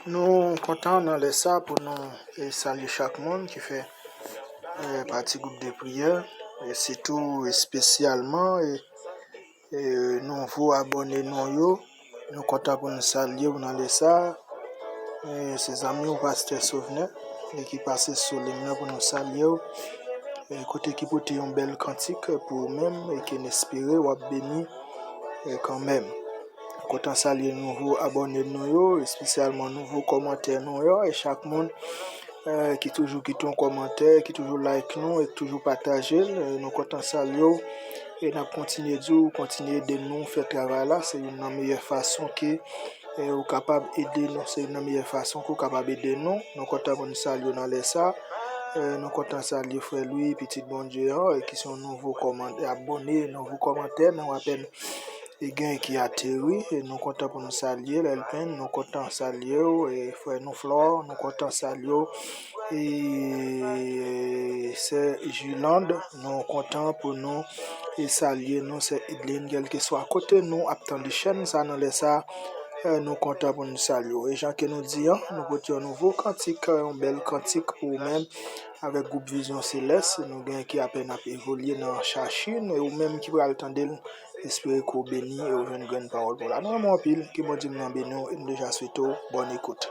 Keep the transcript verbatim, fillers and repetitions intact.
Nou kontan nan lè sa pou nou e, salye chak moun ki fè e, pati gwoup de priyè, e sitou espesyalman e, e, nouvo abòne nou yo. Nou kontan pou nou salye w nan lè sa. E, se zanmi w, Pastè Sovnè, e ki pase sou liy nan pou nou salye w. E, kote ki pote yon bèl kantik pou ou menm, e ke n espere w ap beni e, kanmenm. Kontan salye nouvo abòne nou yo, espesyalman nouvo kòmantè nou yo, e chak moun e, ki toujou kite yon kòmantè, ki toujou like nou, e ki toujou pataje l. E, nou kontan salye w. E n ap kontinye di w, kontinye ede nou fè travay la. Se youn nan meyè fason ke e, ou kapab ede nou. Se youn nan meyè fason ke w kapab ede nou. Nou kontan pou nou salye w nan lè sa. E, nou kontan salye frè Louis, pitit Bondye an, e ki se yon nouvo kòmantè, abòne, nouvo kòmantè, nan apèn e gen ki ateri, e nou kontan pou nou salye l, Elpen, nou kontan salye w, e frè nou Flò, nou kontan salye w, e sè Julande, nou kontan pou nou e salye nou, sè Edline, kèlkeswa kote nou ap tande chèn sa nan lè sa, e nou kontan pou nou salye w. E jan ke nou di an, nou pote yon nouvo kantik, yon bèl kantik pou ou menm, avèk gwoup Vizyon Selès, nou gen ki apèn ap evolye nan chachin, e ou menm ki pral tande l, espere ke w beni e w jwenn grenn pawòl pou w la. Nou renmen w anpil, ke Bondye m nan beni w, e m deja swete w bòn ekout.